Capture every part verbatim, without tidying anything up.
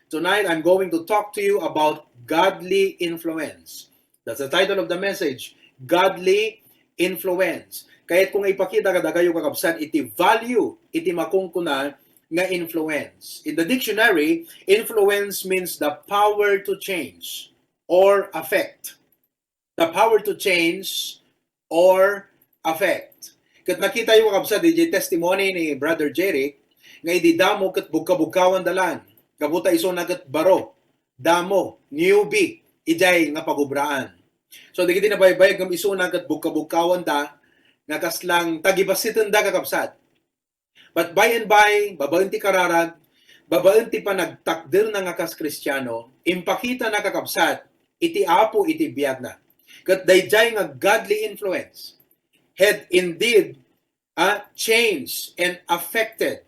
Tonight, I'm going to talk to you about godly influence. That's the title of the message, Godly Influence. Kayatko nga ipakita kadakayo, kakabsat, iti value iti makunkuna nga influence. In the dictionary, influence means the power to change or affect. The power to change or affect. Ket nakitayo, kakabsat, idiay testimony ni Brother Jeric, nga idi damo ket bugkabugkawan da lan, gapu ta isuna ket baro, damo, newbie, idiay nga pagubraan. So, dagiti nabaybayag ngem isuna ket bugkabugkawan da, nga kaslang tagibasiten da, kakabsat. But by and by, babaen ti kararag, babaen ti panagtakderna nga kas Kristiano, impakitana, kakabsat, iti Apo iti biagna. Ket daydiay nga godly influence had indeed, ah, changed and affected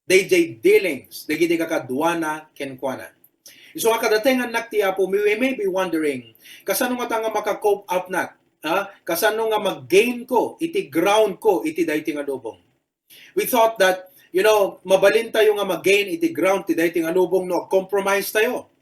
daydiay dealings dagiti kakaduana kenkuana. Isu nga kadatengannak ti Apo, we may be wondering, kasano ngata nga maka-cope up nak? Ha? Kasano nga mag-gain ko iti ground ko iti daytoy nga lubong? We thought that, you know, mabalintayo nga mag-gain iti ground ti daytoy nga lubong no ag-compromise tayo.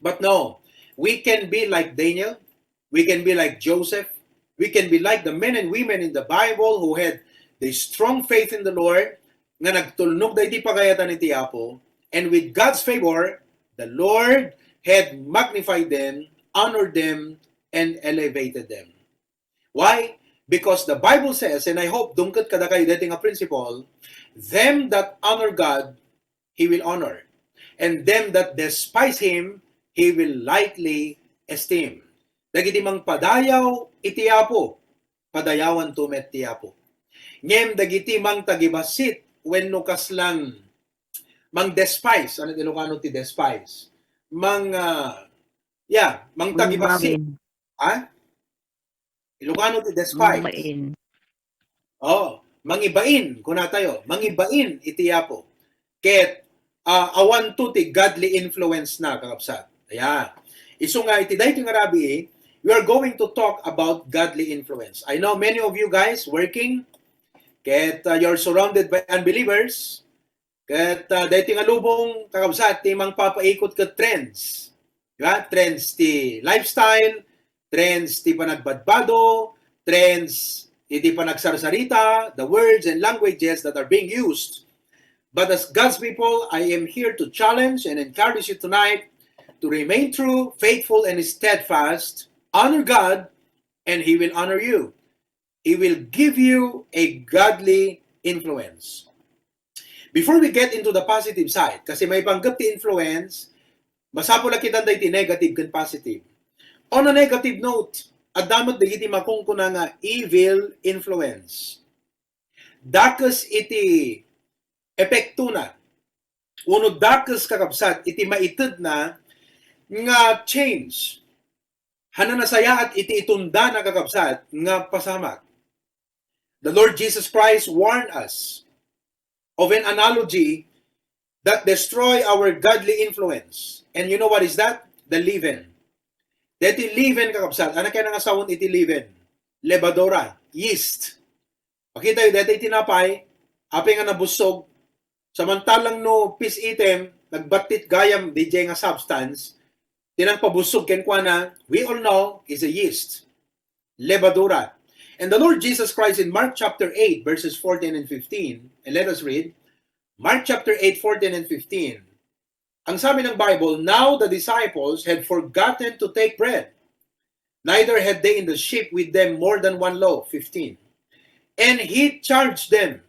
But no, we can be like Daniel, we can be like Joseph, we can be like the men and women in the Bible who had the strong faith in the Lord, nga nagtulnog daydi pagayatan iti Apo, and with God's favor, the Lord had magnified them, honored them, and elevated them. Why? Because the Bible says, and I hope dungket kadakayo daytoy nga principle, them that honor God, He will honor. And them that despise Him, He will lightly esteem. Dagiti mangpadayaw iti Apo, padayawanto met ti Apo. Ngem dagiti mangtagibassit wenno kaslan mang-despise, ano ti Ilocano ti despise? Mang, ah, yeah, mangtagibassit. Mangibain. Ha? Ilocano ti despise. Mangibain. Oh, mangibain, kunatayo. Mangibain iti Apo. Ket, ah, awanto ti godly influence na, kakabsat. Ayan. Isu nga iti daytoy nga rabii, we are going to talk about godly influence. I know many of you guys working, ket, ah, you're surrounded by unbelievers. Ket, ah, daytoy nga lubong, kakabsat, ti mangpapaikot ket trends. Di ba? Trends ti lifestyle, trends ti panagbadbado, trends iti panagsarsarita, the words and languages that are being used. But as God's people, I am here to challenge and encourage you tonight to remain true, faithful, and steadfast. Honor God, and He will honor you. He will give you a godly influence. Before we get into the positive side, kasi maipanggep ti influence, masapul a kitan daydi negative ken positive. On a negative note, adda met dagiti makunkuna nga evil influence. Dakes iti epektona, wenno dakes, kakabsat, iti maitedna nga change. Haan a nasayaat iti itundana, kakabsat, nga pasamak. The Lord Jesus Christ warned us of an analogy that destroy our godly influence. And you know what is that? The leaven. Deti leaven, kakabsat. Ano kaya nga sawen iti leaven? Levadura, yeast. Makita yu, deti tinapay, apay nga nabusog, samantalang no peace item, nagbattit gayam daydiay nga substance, ti nangpabusog kenkuana, we all know, is a yeast, levadura. And the Lord Jesus Christ in Mark chapter eight, verses fourteen and fifteen, and let us read, Mark chapter eight, fourteen and fifteen, ang sabi ng Bible, "Now the disciples had forgotten to take bread, neither had they in the ship with them more than one loaf." Fifteen. "And he charged them,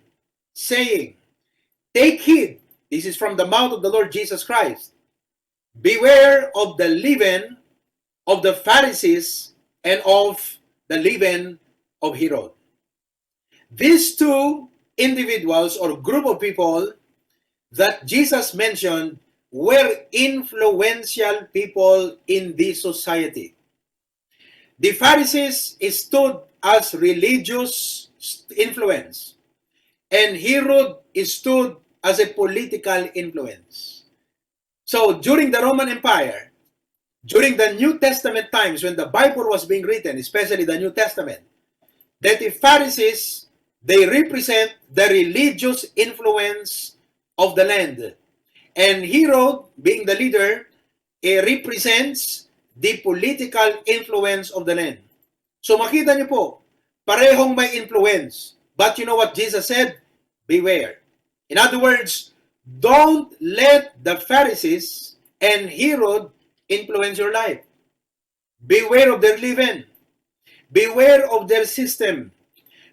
saying, 'Take heed,'" this is from the mouth of the Lord Jesus Christ, "'Beware of the leaven of the Pharisees and of the leaven of Herod.'" These two individuals or group of people that Jesus mentioned were influential people in the society. The Pharisees stood as religious influence, and Herod stood as a political influence. So, during the Roman Empire, during the New Testament times when the Bible was being written, especially the New Testament, that the Pharisees, they represent the religious influence of the land. And Herod, being the leader, eh, represents the political influence of the land. So makita niyo po, parehong may influence. But you know what Jesus said? Beware. In other words, don't let the Pharisees and Herod influence your life. Beware of their leaven. Beware of their system.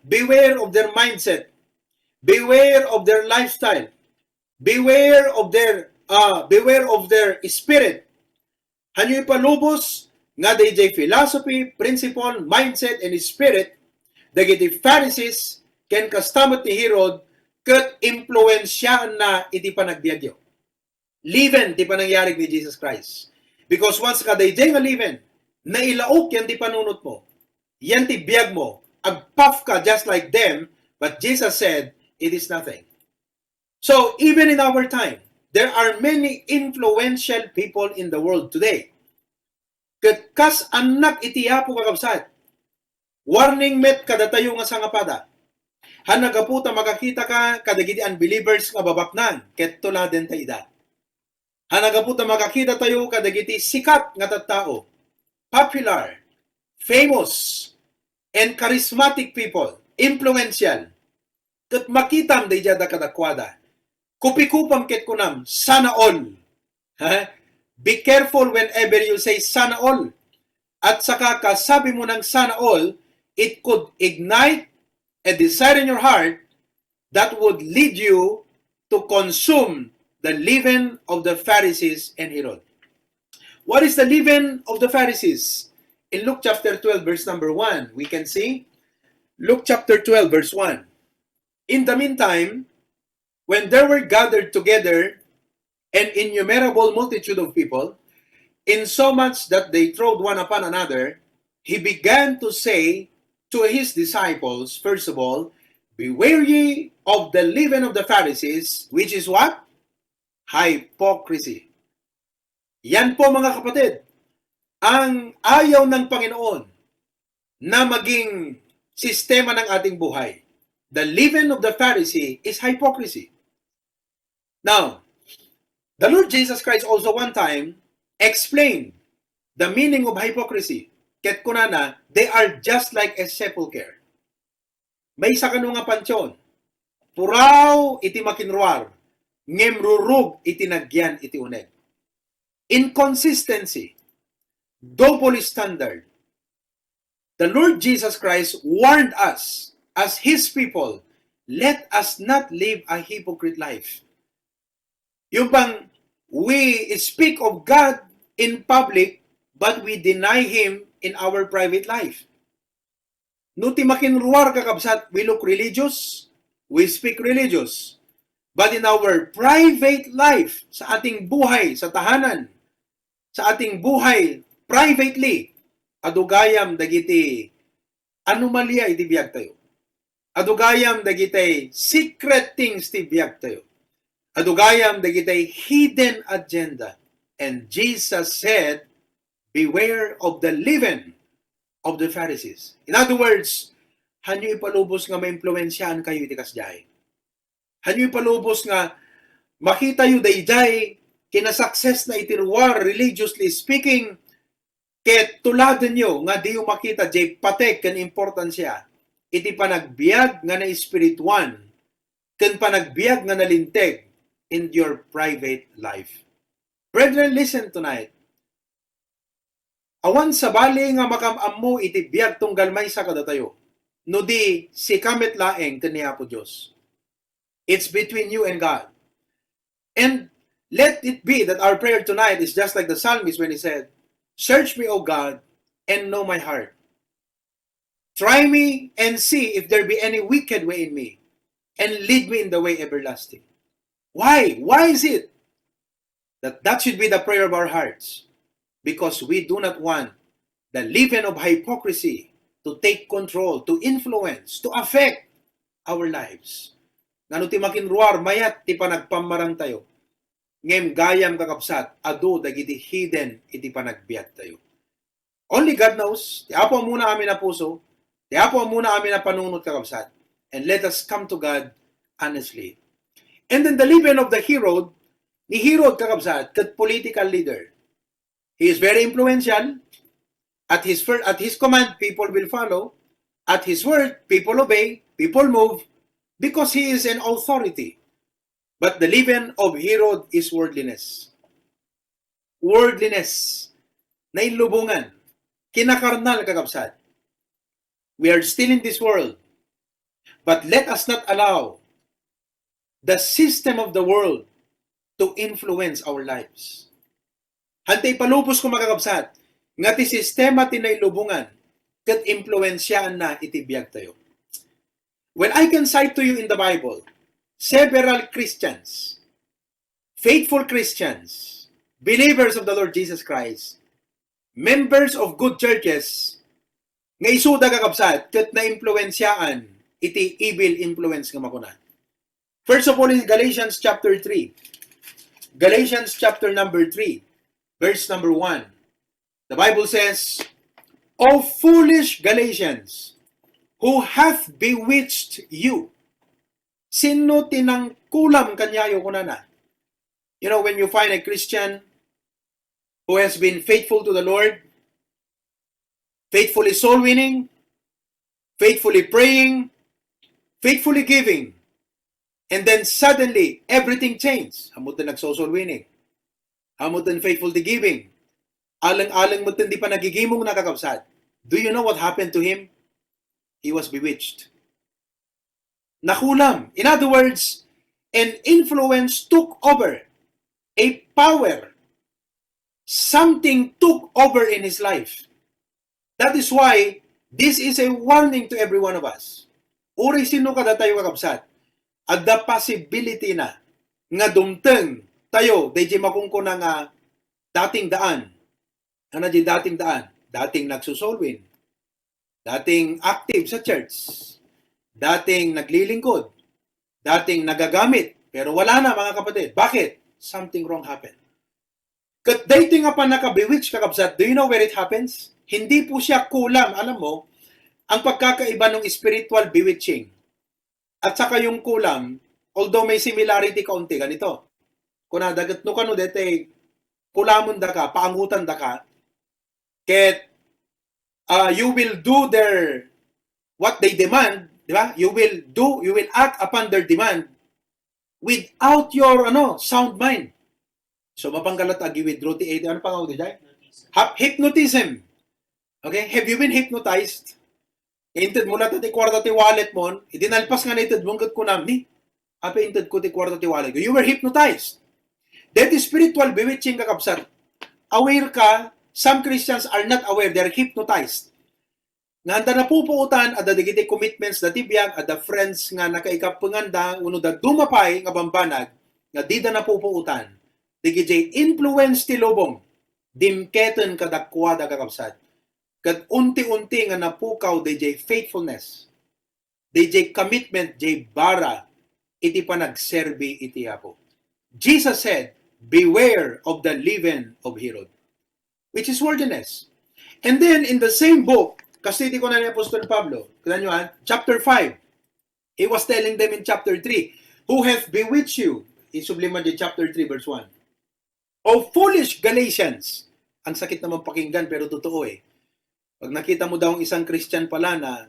Beware of their mindset. Beware of their lifestyle. Beware of their uh, beware of their spirit. Hanyo ipalubos nga dayjay philosophy, principle, mindset, and spirit dagiti Pharisees ken kasta met ni Herod ket impluensiaanna iti panagbiagyo. Leaven ti panangyarig ni Jesus Christ. Because once nga dayjay nga leaven, nailaok yan ti panunot mo. Yan ti biag mo. Agpuff ka just like them, but Jesus said, it is nothing. So, even in our time, there are many influential people in the world today. Ket kas annak iti Apo, kakabsat, warning met kadatayo nga sangapada. Hanagapu ta makakita ka kadagiti unbelievers nga babaknang, ket tuladenta ida. Hanagapu ta makakita tayo kadagiti sikat nga tattao, popular, famous, and charismatic people, influential. Ket makitam daydiay kadakuada. Kupikupam ket kunam, "Sana all." Ha? Be careful whenever you say, "Sana all." At saka, kasabi mo ng "Sana all," it could ignite a desire in your heart that would lead you to consume the leaven of the Pharisees and Herod. What is the leaven of the Pharisees? In Luke chapter twelve, verse number one, we can see Luke chapter twelve, verse one. In the meantime, when there were gathered together an innumerable multitude of people, insomuch that they trode one upon another, he began to say to his disciples, first of all, "Beware ye of the leaven of the Pharisees," which is what? Hypocrisy. Yan po, mga kapatid, ang ayaw ng Panginoon na maging sistema ng ating buhay. The leaven of the Pharisee is hypocrisy. Now, the Lord Jesus Christ also one time explained the meaning of hypocrisy. Ket kunana, "They are just like a sepulchre." Maysa kano nga pantion, puraw iti makinruar, ngem rurub iti nagyan iti uneg. Inconsistency, double standard. The Lord Jesus Christ warned us as His people, "Let us not live a hypocrite life." Yung bang we speak of God in public, but we deny Him in our private life. No ti makinruar, kakabsat, we look religious, we speak religious. But in our private life, sa ating buhay, sa tahanan, sa ating buhay, privately, adu gayam dagiti anomalia iti biag tayo. Adu gayam dagiti secret things ti biag tayo. Adu gayam dagiti hidden agenda. And Jesus said, "Beware of the leaven of the Pharisees." In other words, hanyo ipalubos nga maimpluensiaan kayo iti kasdiay. Hanyo ipalubos nga makita yo daydiay kinasuccess na iti ruar, religiously speaking, ket tuladen yo nga diyo makita jay patek ken importansia iti panagbiag nga naespirituan ken panagbiag nga nalinteg in your private life. Brethren, listen tonight. Awan sabali nga makam-ammo iti biag tunggal maysa kadatayo, no di sika met laeng ken ni Apo Dios. It's between you and God. And let it be that our prayer tonight is just like the psalmist when he said, "Search me, O God, and know my heart. Try me and see if there be any wicked way in me, and lead me in the way everlasting." Why? Why is it that that should be the prayer of our hearts? Because we do not want the leaven of hypocrisy to take control, to influence, to affect our lives. Ngano ti makinruar, mayat ti panagpammarang tayo. Ngem gayam, kakabsat, adu dagiti hidden iti panagbiag tayo. Only God knows. Ti Apo ammona amin a puso, ti Apo ammona amin a panunot, kakabsat. And let us come to God honestly. And then the leaven of the Herod ni Herod, kakabsat, ket political leader. He is very influential. At his fir-, at his command, people will follow. At his word, people obey, people move, because he is an authority. But the leaven of Herod is worldliness. Worldliness. Nailubongan. Kinakarnal, kakabsat. We are still in this world. But let us not allow the system of the world to influence our lives. Hantay palubos ko, mga kakabsat, nga ti sistema ti nailubongan ket impluensiaanna iti biagtayo. Well, I can cite to you in the Bible several Christians, faithful Christians, believers of the Lord Jesus Christ, members of good churches, nga isuda, kakabsat, ket naimpluensiaan iti evil influence nga makuna. First of all, in Galatians chapter three. Galatians chapter number three, verse number one. The Bible says, "O foolish Galatians, who hath bewitched you?" Sino ti nangkulam kaniayo, kunana? You know, when you find a Christian who has been faithful to the Lord, faithfully soul winning, faithfully praying, faithfully giving, and then suddenly, everything changed. Ammot ti nagsosoul winning. Ammot ti faithful ti giving. Aleng-aleng met ti panagigimong, mga kakabsat. Do you know what happened to him? He was bewitched. Nakulam. In other words, an influence took over. A power, something took over in his life. That is why this is a warning to every one of us. Uray sino kadatayo, kakabsat, adda possibility na nga dumteng tayo daydi makunkuna nga dating daan. Ano di dating daan? Dating nagsusolwin. Dating active sa church. Dating naglilingkod. Dating nagagamit. Pero wala na, mga kapatid. Bakit? Something wrong happened. Ket daytoy nga pannaka-bewitch, kakabsat, do you know where it happens? Hindi po siya kulam. Alam mo, ang pagkakaiba ng spiritual bewitching at saka yung kulam, although may similarity kaunti, ganito. Kuna, daget no kano dete, kulamon daka, paangutan daka, ket, ah, you will do their, what they demand, di ba? You will do, you will act upon their demand without your, ano, sound mind. So, mapanggalat agi withdraw ti A T M. Ano pang awdi jay? Hap-, hypnotism. Okay? Have you been hypnotized? Inted mo latta ti kwarta ti wallet mo, idi nalpas nga naited mo, ket kunam ni, "Apay inted ko ti kwarta ti wallet ko?" You were hypnotized. That is spiritual bewitching, kakabsat. Aware ka, some Christians are not aware, they're hypnotized. Nga anda napupuotan, adda dagiti commitments da ti biag, adda friends nga nakaikapenganda, uno dadduma pay nga bambanag, nga dida napupuotan. Dagiti influence ti lubong, dimketen kadakuada, kakabsat. Ket unti-unti nga napukaw dayjay faithfulness, dayjay commitment, jay bara iti panagserbi iti Apo. Jesus said, "Beware of the leaven of Herod," which is worldliness. And then in the same book, kasi di ko na ni Apostol Pablo, kaya nyo, ah, chapter five, he was telling them in chapter three, "Who hath bewitched you?" Isubli man di chapter three, verse one. "O foolish Galatians." Ang sakit naman pakinggan, pero totoo eh. Pag nakita mo daw ang isang Christian pala na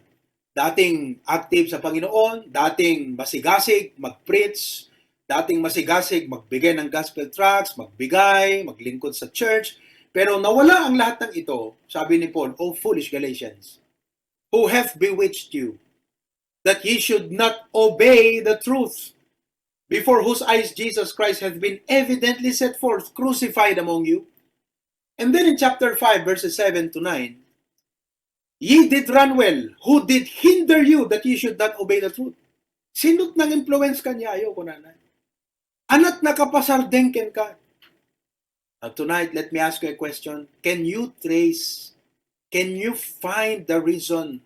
dating active sa Panginoon, dating masigasig mag-preach, dating masigasig magbigay ng gospel tracts, magbigay, maglingkod sa church, pero nawala ang lahat ng ito, sabi ni Paul, "O foolish Galatians, who hath bewitched you, that ye should not obey the truth, before whose eyes Jesus Christ hath been evidently set forth, crucified among you?" And then in chapter five, verses seven to nine, "Ye did run well, who did hinder you that ye should not obey the truth?" Sino't nang-influence kaniayo, kunana? Ano't nakapasardeng kenka? Now tonight, let me ask you a question. Can you trace, can you find the reason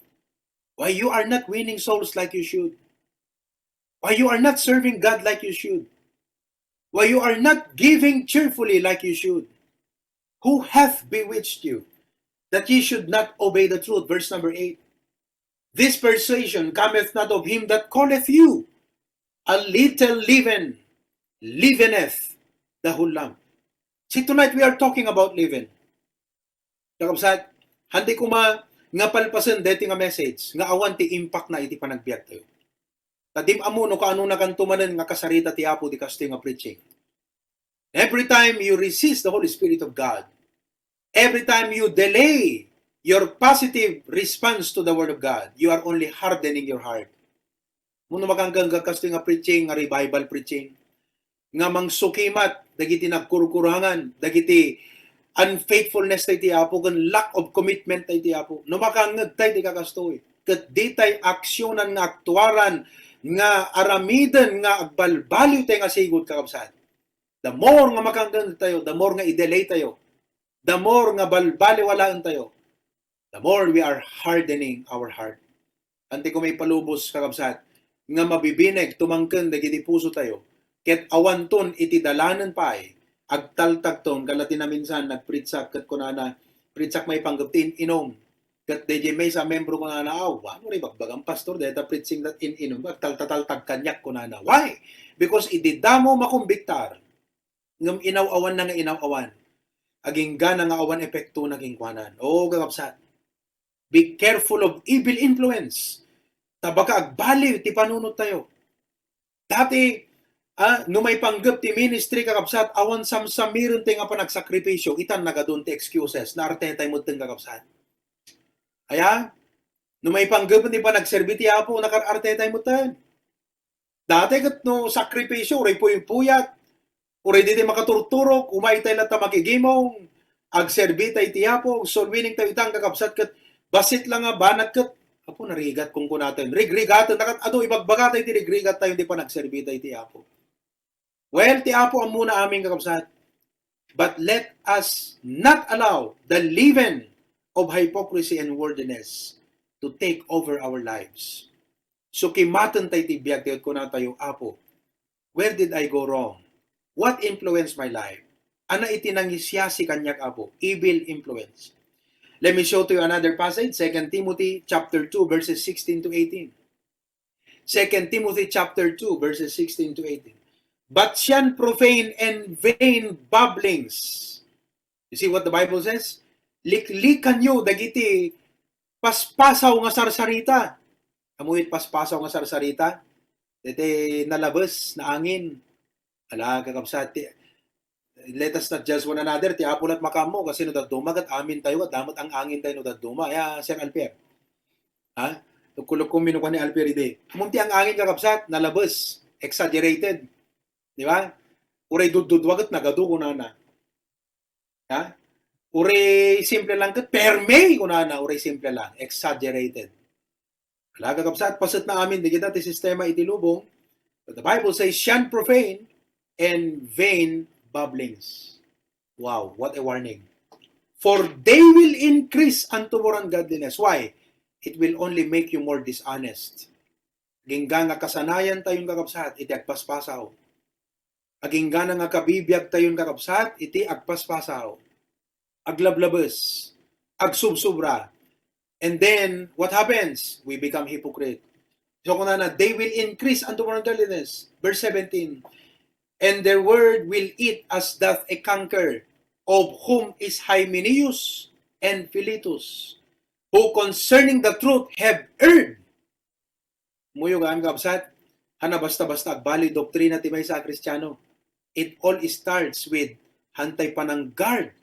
why you are not winning souls like you should? Why you are not serving God like you should? Why you are not giving cheerfully like you should? "Who hath bewitched you, that ye should not obey the truth?" Verse number eight. "This persuasion cometh not of him that calleth you. A little leaven leaveneth the whole lump. See, tonight we are talking about leaven. Kakabsat, handi koma nga palpasen deti nga message nga awan ti impact na iti panagbiagtayo. Ta dim ammo no kaano nakanto manen nga kasarita ti Apo ti kastoy nga preaching. Every time you resist the Holy Spirit of God, every time you delay your positive response to the Word of God, you are only hardening your heart. Mano makanggan kastoy nga preaching, nga revival preaching, nga mangsukimat dagiti nagkurkurangan, dagiti unfaithfulness tayo ti Apo, ken lack of commitment tayo ti Apo. No makangngeg tayo ti kakastoy, ket di tayo aksyonan nga aktuaran, nga aramiden nga agbalbaliw tayo nga sigud, kakabsat. The more nga makangngeg tayo, the more nga i-delay tayo, the more nga balbaliwalaen tayo, the more we are hardening our heart. Anti ko may palubos, kakabsat, nga mabibineg tumangken dagiti puso tayo, ket awanton iti dalanen pay, agtaltagton, kala ti naminsan, nagpritsak, ket kunana, pritsak may panggep ti in-inum. Ket D J May sa membro kunana, aw, ano ri bagbagam, pastor, deta preaching that in-inum, agtaltataltag kaniak kunana. Why? Because idi damo makumbiktar, ngem inaw-awan na nga inaw-awan. Aginggana nga awan epekto na kenkuanan. Oo, kakabsat. Be careful of evil influence. Ta baka agbaliw ti panunot tayo. Dati, ah, no maipanggep ti ministry, kakabsat, awan samsamiren ti nga panagsakripisyo, itan nagadun ti excuses, naartetay metten, kakabsat. Aya, no maipanggep ti panagserbi ti Apo, nakar-artetay metten. Dati ket no sakripisyo, uray puypuyat, uray didi makaturturok, umay tay latta makigimong, agserbi tay ti Apo, soul winning tayo itang kakabsat ket bassit lang nga banag ket, Apo, narigat kung kunatayon. Rigrigaten, nakat adu, ibagbaga tayo ti rigrigat tayo, di pa nagserbi tayo ti Apo. Well, ti Apo ammona amin, kakabsat. But let us not allow the leaven of hypocrisy and worldliness to take over our lives. So, kimaten tayo ti biag tayo, kuna tayo, Apo, where did I go wrong? What influenced my life? Ana iti nangisiasi kaniak, Apo? Evil influence. Let me show to you another passage, Second Timothy chapter two, verses sixteen to eighteen. Second Timothy chapter two, verses sixteen to eighteen. But shun profane and vain babblings. You see what the Bible says? Liklikanyo dagiti paspasaw nga sarsarita. Amuy paspasaw nga sarsarita? Deti nalabes, naangin. Ala, kakabsat, ti, let us not judge one another. Ti Apo lat makaammo, kasi no dadduma, ket amin tayo, ket damat ang-angin tayo no dadduma. Ya, Sir Alper. Ha? Lukko-lukko, minukua ni Alper idi. Ammom ti ang-angin, kakabsat, nalabes, exaggerated. Di ba? Uray duddudua ket nagadu, kunana. Ha? Uray simple lang ket perme, kunana, uray simple lang, exaggerated. Ala, kakabsat, paset na amin, di kita ti sistema iti lubong. But the Bible says, shun profane and vain babblings. Wow, what a warning. For they will increase unto more ungodliness. Why? It will only make you more dishonest. Agingga nga kasanayan tayon, kakabsat, iti agpaspasaw. Agingga nga kabibiag tayon, kakabsat, iti agpaspasaw. Aglablabes, agsubsobra. And then, what happens? We become hypocrite. So, kunana, they will increase unto more ungodliness. Verse seventeen, and their word will eat as doth a canker, of whom is Hymenaeus and Philetus, who concerning the truth have erred. Muyo gaan, kabsat, hana basta-basta agbaliw doktrina ti maysa a Kristiano. It all starts with hantay panangguard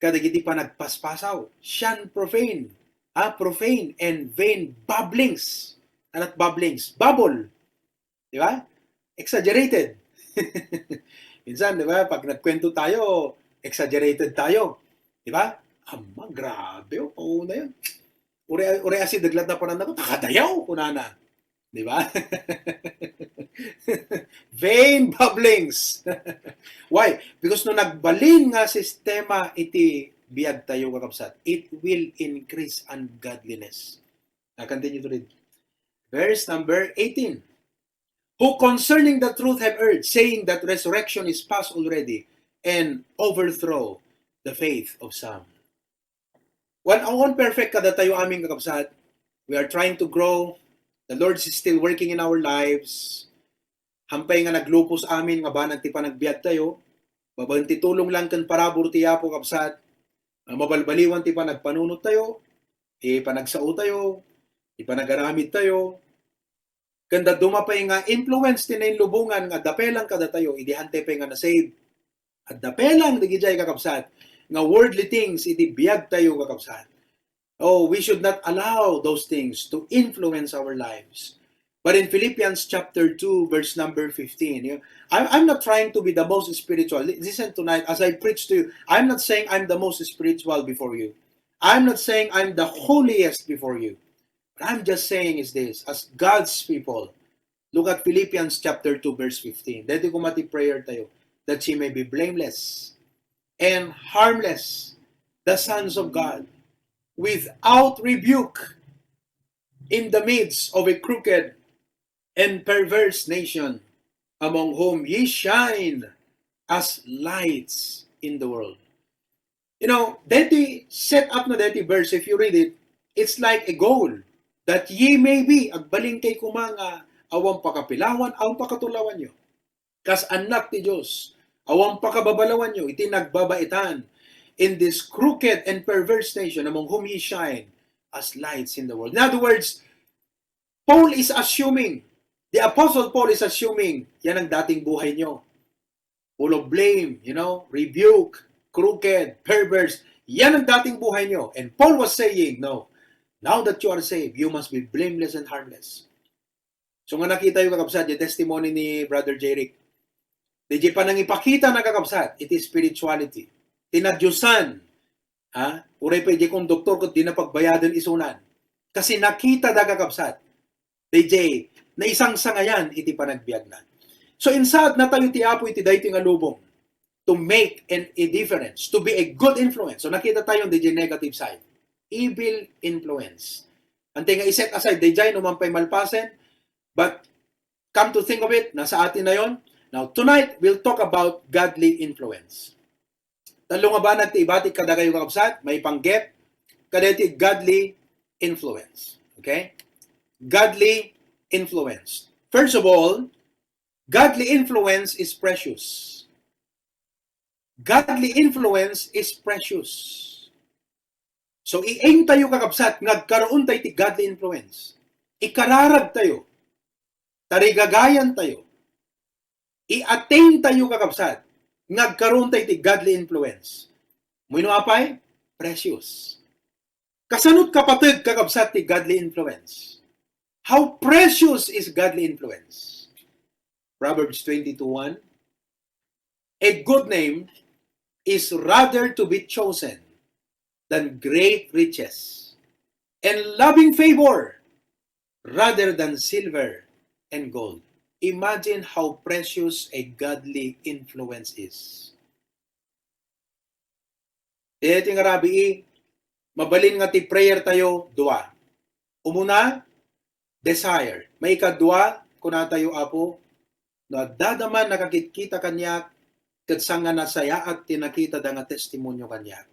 kadagiti panagpaspasaw. Shun profane, ha, profane and vain babblings. Anat babblings? Babble. Di ba? Exaggerated. Minsan, di ba, pag nagkwento tayo, exaggerated tayo. Di ba? Ama, grabe, oh, pauna yun. Uri, uri asi daglat na panan ako, takadayaw, kunana. Di ba? Vain babblings. Why? Because no nagbalin nga sistema iti biag tayo, kakabsat, it will increase ungodliness. I continue to read. Verse number eighteen. Who concerning the truth have erred, saying that resurrection is past already, and overthrow the faith of some. Well, awan perfect kadatayo amin, kakabsat. We are trying to grow. The Lord is still working in our lives. Hampay nga naglupos amin nga banag ti panagbiag tayo. Babaen ti tulong lang ken parabur ti Apo, kabsat, a mabalbaliwan ti panagpanunot tayo, ti panagsao tayo, ti panagaramid tayo, ken dadduma pay nga influence ti nainlubongan nga adda pay lang kadatayo idi hantay pay nga na-save. Adda pay lang dagijay, kakabsat, nga worldly things iti biag tayo, kakabsat. Oh, we should not allow those things to influence our lives. But in Philippians chapter two, verse number fifteen, you know, I'm, I'm not trying to be the most spiritual. Li-, listen tonight, as I preach to you, I'm not saying I'm the most spiritual before you. I'm not saying I'm the holiest before you. What I'm just saying is this, as God's people, look at Philippians chapter two, verse fifteen. Daytoy koma ti prayer tayo, that ye may be blameless and harmless, the sons of God, without rebuke, in the midst of a crooked and perverse nation, among whom ye shine as lights in the world. You know, deti set up na deti verse, if you read it, it's like a goal that ye may be, agbalin kay koma nga awan pakapilawan, awan pakatulawanyo. Kas annak ti Dios, awan pakababalawanyo iti nagbabaetan in this crooked and perverse nation among whom ye shine as lights in the world. In other words, Paul is assuming, the Apostle Paul is assuming, yan ang dating buhay nyo. Full of blame, you know, rebuke, crooked, perverse. Yan ang dating buhay nyo. And Paul was saying, no, now that you are saved, you must be blameless and harmless. So nga nakita yung, kakabsat, yung testimony ni Brother Jeric. Di panangipakita na, kakabsat, iti spirituality. Ti nadiosan, ha? Uray pa iti konduktor ket di na pagbayadan isunan. Kasi nakita da, kakabsat, D J, naisangsangayan iti panagbiagna. So, insaad na tayo ti Apo iti daytoy nga lubong to make an, a difference, to be a good influence. So, nakita tayo, D J, negative side. Evil influence. Antay nga i-set aside, D J, no man pay malpasen, but come to think of it, nasa atin na yon. Now, tonight, we'll talk about godly influence. Tallo nga banag ti ibati kadakayo, kakabsat, maipanggep kadaytoy godly influence. Okay? Godly influence. First of all, godly influence is precious. Godly influence is precious. So, i-aim tayo, kakabsat, nga agkaroon tayo ti godly influence. Ikararag tayo. Tarigagayan tayo. I-attain tayo, kakabsat, nga agkaroon tayo ti godly influence. Mano apay? Precious. Kasano ti kapateg, kakabsat, ti godly influence? How precious is godly influence? Proverbs twenty-two one, "A good name is rather to be chosen than great riches, and loving favor rather than silver and gold." Imagine how precious a godly influence is. Daytoy nga rabii, mabalin nga ti prayer tayo, dua. Umuna, desire. Maikadua, kuna tayo, Apo, no adda man nakakitkita kaniak, ket saan nga nasayaat ti nakitada nga testimonio kaniak.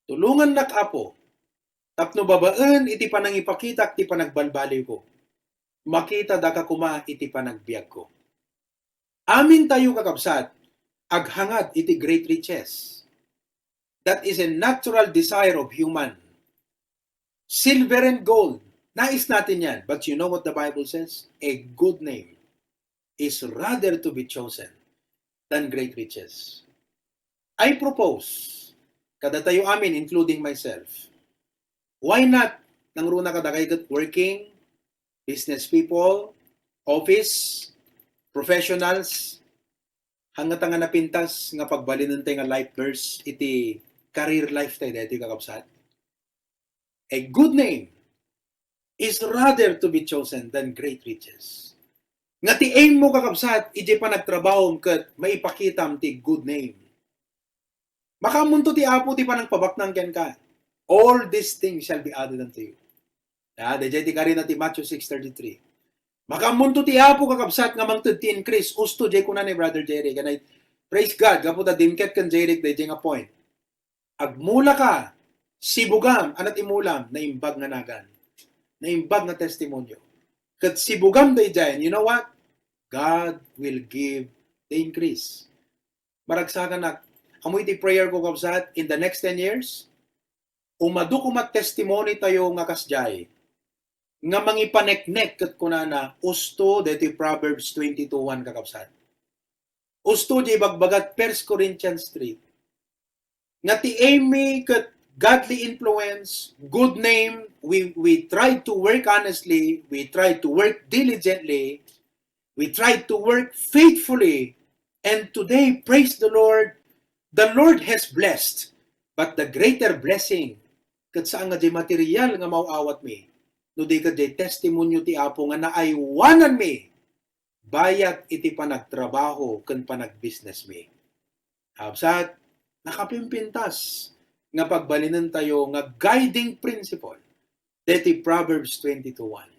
Tulongannak, Apo, tapno babaen iti panangipakitak ti panagbalbaliwko, makitada ka koma iti panagbiagko. Amin tayo, kakabsat, aghangad iti great riches. That is a natural desire of human. Silver and gold, nais natin yan. But you know what the Bible says? A good name is rather to be chosen than great riches. I propose, kadatayo amin, including myself, why not, nangruna kadakay ket working, business people, office, professionals, hangata nga napintas nga pagbalinen tayo nga life verse iti career life tayo, daytoy, kakabsat? A good name is rather to be chosen than great riches. Nga ti aim mo, kakabsat, iti panagtrabahom ket maipakitam ti good name. Makaammonto ti Apo ti panangpabaknang kenka. "All these things shall be added unto you." Ah, dayjay ti karina ti Matthew six thirty-three. Makaammonto ti Apo, kakabsat, nga mangted ti increase. Usto jay kuna ni Brother Jerry. Kanay, praise God, gapu ta dimket ken Jerry, dayjay nga point. Agmula ka, sibugam, anat imulam, naimbag nga nagan. Naimbag nga testimonio. Ket sibugam dayjay, and you know what? God will give the increase. Maragsakanak, ammo iti prayer ko, kabsat, in the next ten years, umadu koma testimony tayo nga kasdiay, nga mangipaneknek ket kunana, usto deti Proverbs twenty-two one, kakabsat. Usto di ibagbagat First Corinthians three. Nga ti aim mi ket godly influence, good name, we, we tried to work honestly, we tried to work diligently, we tried to work faithfully, and today, praise the Lord, the Lord has blessed, but the greater blessing, ket saan nga diay material nga maaw-awat mi, no di ket diay testimonio ti Apo nga naaywanan mi bayat iti panagtrabaho ken panagbusiness mi. Kabsat, nakapimpintas nga pagbalinen tayo nga guiding principle deti Proverbs twenty-two one.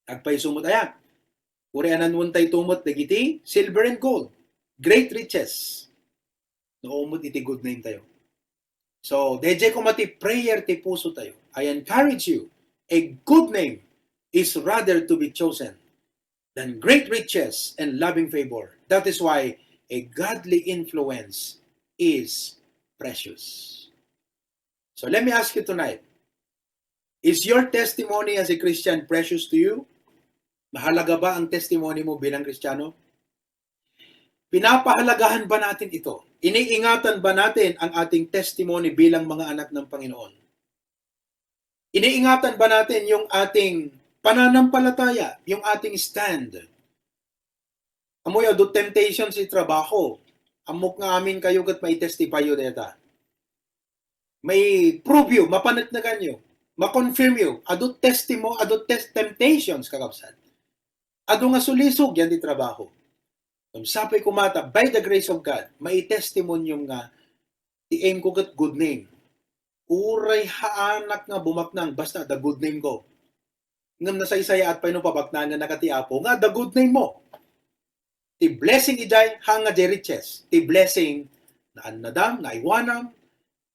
Agpayso met aya, uray a nannuentayo met dagiti silver and gold, great riches, no met iti good name tayo. So, daydiay koma ti prayer ti puso tayo. I encourage you, a good name is rather to be chosen than great riches and loving favor. That is why a godly influence is precious. So let me ask you tonight, is your testimony as a Christian precious to you? Mahalaga ba ang testimony mo bilang Kristiyano? Pinapahalagahan ba natin ito? Iniingatan ba natin ang ating testimony bilang mga anak ng Panginoon? Iniingatan ba natin yung ating pananampalataya, yung ating stand? Ammoyo, adu temptations iti trabaho. Ammok nga amin kayo ket maitestify yo deta. Mai-prove yo, mapaneknekan yo, ma-confirm yo. Adu testimo-, adu tes-, temptations, kakabsat. Adu nga sulisog yan ti trabaho. Ngem sapay koma ta, by the grace of God, maitestimonyom nga ti aim ko ket good name. Uray haanak nga bumaknang, basta adda good name ko. Ngem nasaysayaat pay no pabaknangennaka ti Apo nga adda good name mo. Ti blessing idiay, haan nga diay riches. Ti blessing, naannadam, naaywanam,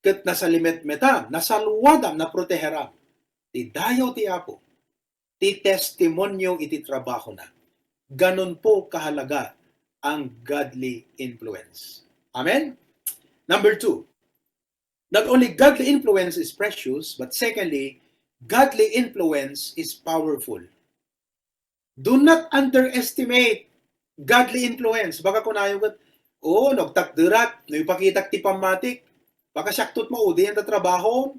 ket nasalimetmetam, nasalwadam, naproteheram. Ti dayaw ti Apo, ti testimonio iti trabahona. Ganun po kahalaga ang godly influence. Amen? Number two, not only godly influence is precious, but secondly, godly influence is powerful. Do not underestimate godly influence. Baka kunayo ket, "Oh, no agtakderak, no ipakitak ti pammatik, baka siakto ti maudi ita trabaho,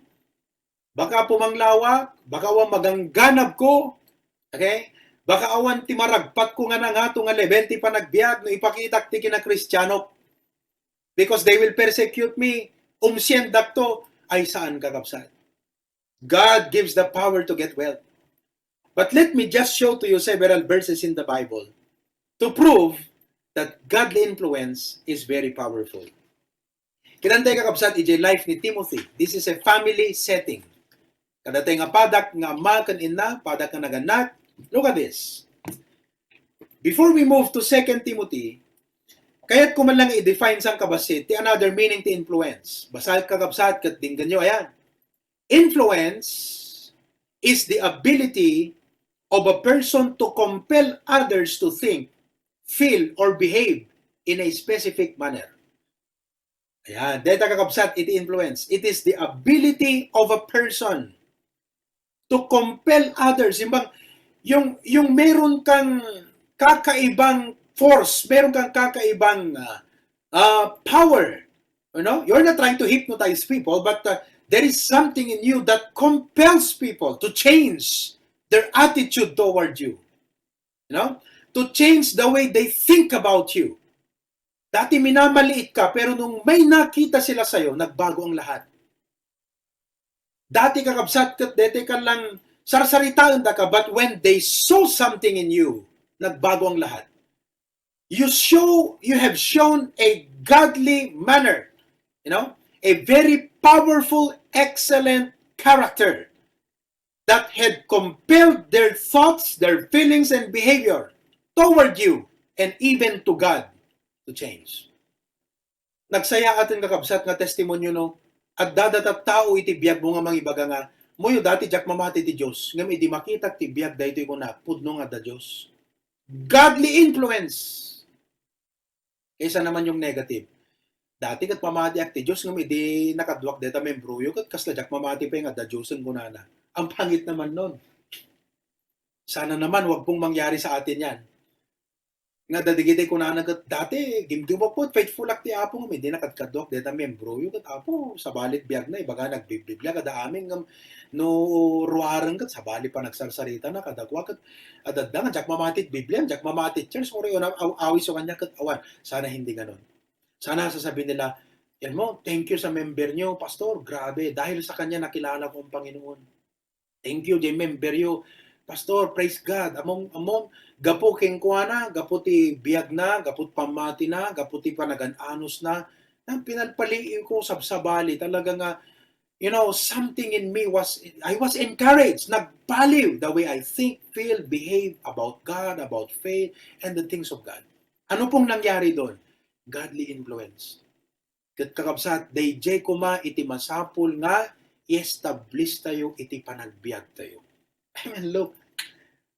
baka pumanglawak, baka awan magangganabko, okay? Baka awan ti maragpatko nga nangato nga level ti panagbiag no ipakitak ti kinakristianok. Because they will persecute me, umsiendakto." Ay, saan, kakabsat. God gives the power to get wealth. But let me just show to you several verses in the Bible to prove that godly influence is very powerful. Kitanta, kakabsat, idiay life ni Timothy. This is a family setting. Kadatay nga padak nga ama ken inna, padak nga nagannak. Look at this. Before we move to Second Timothy, kayatko man lang i-define sang kabasit ti another meaning ti influence. Basta, kakabsat, ket denggenyo, ayan. Influence is the ability of a person to compel others to think, feel, or behave in a specific manner. Ayan, deta, kakabsat, iti influence. It is the ability of a person to compel others. Yung bang, yung, yung meron kang kakaibang force, meron kang kakaibang, ah, ah, power. You know, you're not trying to hypnotize people, but, uh, there is something in you that compels people to change their attitude toward you. You know, to change the way they think about you. Dati minamaliit ka, pero nung may nakita sila sa'yo, nagbago ang lahat. Dati, kakabsat, ket deti ka lang sarsaritaendaka, but when they saw something in you, nagbago ang lahat. You show, you have shown a godly manner, you know, a very powerful, excellent character that had compelled their thoughts, their feelings, and behavior toward you and even to God to change. Nagsayaaten, kakabsat, nga testimonio no adda data tao iti biagmo nga mangibaga nga, "Moyo dati diak mamati ti Dios, ngem idi makitak ti biag daytoy kuna, pudno nga adda Dios." Godly influence. Kaysa naman yung negative. Dati ket pamatiak ti Dios, ngem idi nakaduak dayta membroyo, ket kasla diak mamati pay nga adda Dios, kunana. Ang pangit naman nun. Sana naman, wag pong mangyari sa atin yan. Nga dadigiti kunana ket, dati, gimgimok po, faithful ak ti Apo, ngem idi nakadkaduak dayta membroyo, ket Apo, sabali ti biagna, ibaga nagbibiblia kada amin, ngem no ruaren ket, sabali pa nagsarsarita na, kadakua ket, adda nga, diak mamati ti Biblia, diak mamati ti church, uri, aw-, awis so kanya ket, awan, sana hindi ganon. Sana sasabihin nila, "Yan mo, thank you sa member nyo, Pastor. Grabe, dahil sa kanya nakilala ko ang Panginoon. Thank you, jay member yo. Pastor, praise God. Among, among, gapu kenkuana, gapu ti biag na, gapu ti pammati na, gapu ti panagan-anos na, na pinalpaliiw ko, sabsabali. Talaga nga, you know, something in me was, I was encouraged. Nagbaliw the way I think, feel, behave about God, about faith, and the things of God." Ano pong nangyari doon? Godly influence. Ket kakabsat, daydiay koma iti masapul nga i-establish tayo iti panagbiag tayo. Amen, look.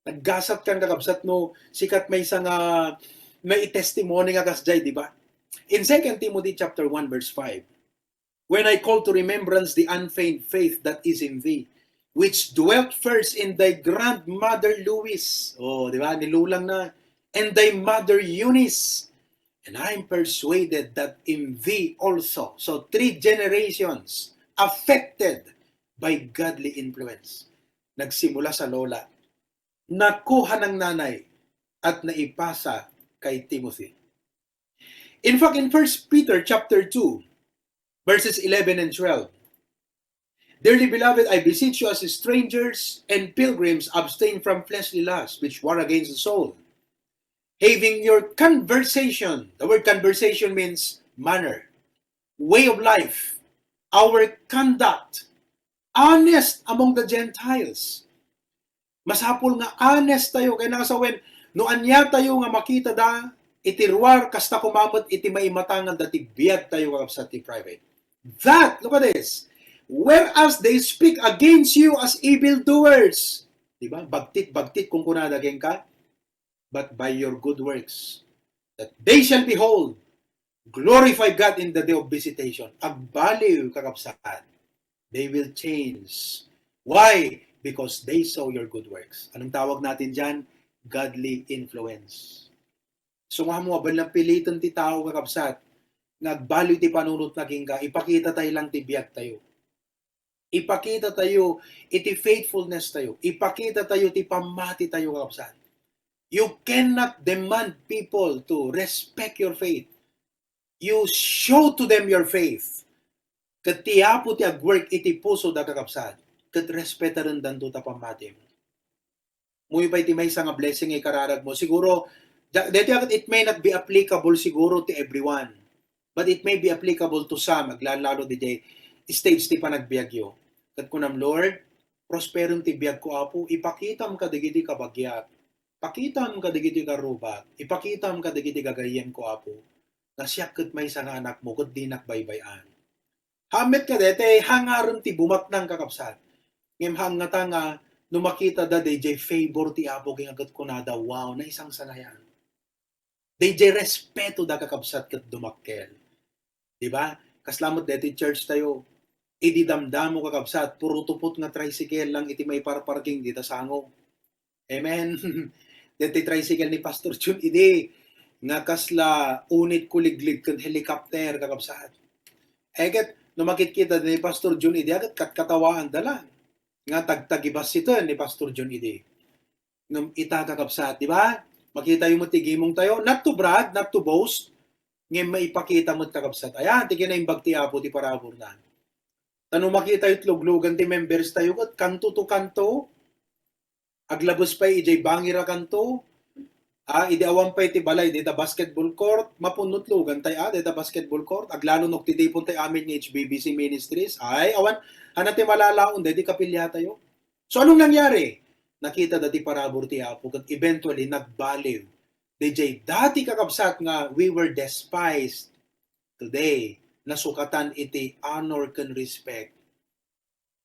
Naggasat kan kakabsat no sikat maysa nga may testimony nga kasdiay, di ba? In Second Timothy chapter one verse five, "When I call to remembrance the unfeigned faith that is in thee, which dwelt first in thy grandmother Lois," oh, di ba? Nilulang na, "and thy mother Eunice, and I am persuaded that in thee also." So, three generations affected by godly influence. Nagsimula sa lola, nakuha ng nanay, at naipasa kay Timothy. In fact, in First Peter chapter two, verses eleven and twelve, "Dearly beloved, I beseech you as strangers and pilgrims, abstain from fleshly lusts which war against the soul, having your conversation," the word conversation means manner, way of life, our conduct, "honest among the Gentiles." Masapul nga honest tayo kay nakasawen, no ania tayo nga makita da iti ruar, kasta koma met iti maimatanganda ti biag tayo, kakabsat, ti private. That, look at this, "Whereas they speak against you as evildoers." Di ba? Bagtit, bagtit, kunkunada kenka, "but by your good works, that they shall behold, glorify God in the day of visitation." Agbaliw, kakabsat. They will change. Why? Because they saw your good works. Anong tawag natin dyan? Godly influence. So nga mo, aban lang pilitan ti tao, kakabsat, nga agbaliw ti panunot na kenka, ipakita tayo lang ti biag tayo. Ipakita tayo iti faithfulness tayo. Ipakita tayo ti pammati tayo, kakabsat. You cannot demand people to respect your faith. You show to them your faith. Ket ti Apo ti agwork iti puso da, kakabsat, ket respetarendanta ta pammatim. Muyo pay ti maysa nga blessing nga ikararag mo. Siguro, da-, daytoy ket it may not be applicable siguro to everyone. But it may be applicable to some, aglalalo didiay stage ti panagbiagyo. Ket kunam, "Lord, prosperem ti biagko, Apo. Ipakitam kadagiti kabagiak. Pakitam kadagiti karrubak. Ipakitam kadagiti gagayyemko, Apo. Nga siak ket maysa nga anakmo, ket dinak baybay-an." Haan met kadaytoy hangarem ti bumaknang, kakabsat. Ngem haan ngata nga no makita da daydiay favor ti Apo, ket kunada, "Wow, naisangsangayaan." Daydiay respeto da, kakabsat, ket dumakkel. Di ba? Kasla met daytoy church tayo. Idi damdamo, kakabsat, puro tupot nga tricycle lang iti maiparparking dita sango. Amen. Daytoy tricycle ni Pastor Jun idi nga kasla unit kuliglig ken helicopter, kakabsat. Eget, no makitkita ni Pastor Jun idi, aget katkatawaanda lang nga tagtagibassiten ni Pastor Jun idi. Ngem ita, kakabsat, di ba? Makita yo met ti gimong tayo, not to brag, not to boast, ngem maipakita met, kakabsat. Ayan, ti kinaimbag ti Apo ti paraburna. Ta no makita yo ti luglugan ti members tayo, ket kanto to kanto, aglabes pay idiay bangir a kanto, ah, idi awan pay ti balay, dita basketball court, mapunot lugan tay, ah, dita basketball court, aglalo no ti tipon tay amin nga H B B C Ministries, ay, awan, haan ti malalaon, daydi kapilya tayo. So, anong nangyari? Nakita da ti parabur ti Apo, ket eventually, nagbaliw. Daydiay dati, kakabsat, nga we were despised, today, nasukatan iti honor ken respect.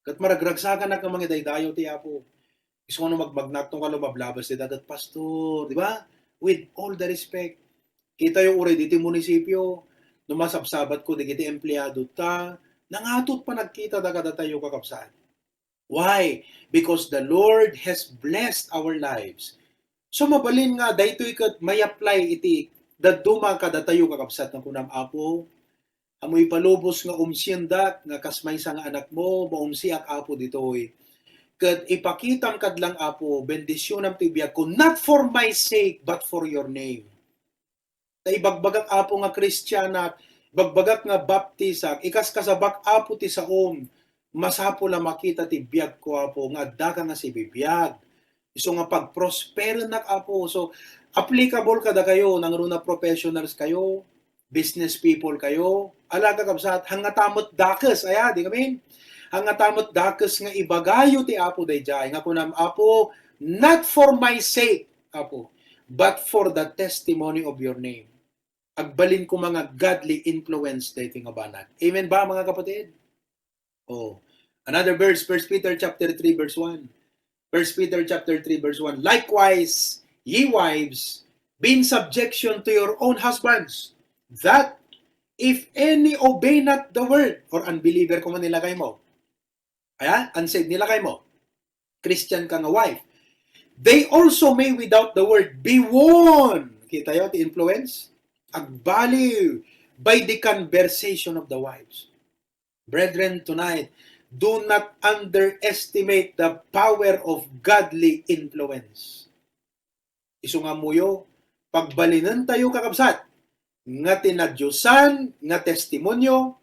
Ket maragragsakanak nga mangidaydayaw ti Apo. Isu nga no magmagnaton ka, lumablabas ti dagat, "Pastor," di ba? With all the respect. Kita yo uray diti munisipyo, no masabsabatko dagiti empleado ta, nangato ti panagkitada kadatayo, kakabsat. Why? Because the Lord has blessed our lives. So, mabalin nga daytoy ket may-apply iti dadduma kadatayo, kakabsat, nga kunam, Apo, ammo ipalubos nga umsiendak nga kas maysa nga anakmo, maumsiak, Apo, ditoy. Ket ipakitam kadlang, Apo, bendisionam ti biagko, not for my sake, but for your name. Ta ibagbagak, Apo, nga Kristianak, ibagbagak nga baptisak, ikaskasabak, Apo, ti saom, masapul a makita ti biagko, Apo, nga addaka nga sibibiag. Isu nga pagprosperennak, Apo. So, applicable kadakayo, nangruna professionals kayo, business people kayo, ala, kakabsat, hangngata met dakes, aya, di ngamin? Hangngata met dakes nga ibagayo ti Apo daydiay, nga kunam, Apo, not for my sake, Apo, but for the testimony of your name. Agbalin koma nga godly influence daytoy nga banag. Amen ba, mga kapatid? Oh. Another verse, First Peter chapter three, verse one. First Peter chapter three, verse one. "Likewise, ye wives, be in subjection to your own husbands, that if any obey not the word," or unbeliever koma nilagay mo. Aya, unsaved nilagay mo. Christian ka nga wife. "They also may without the word be won." Kita yo ti influence? Agbaliw by the conversation of the wives. Brethren, tonight, do not underestimate the power of godly influence. Isu nga ammoyo, pagbalinentayo, kakabsat, nga ti nadiosan nga testimonio,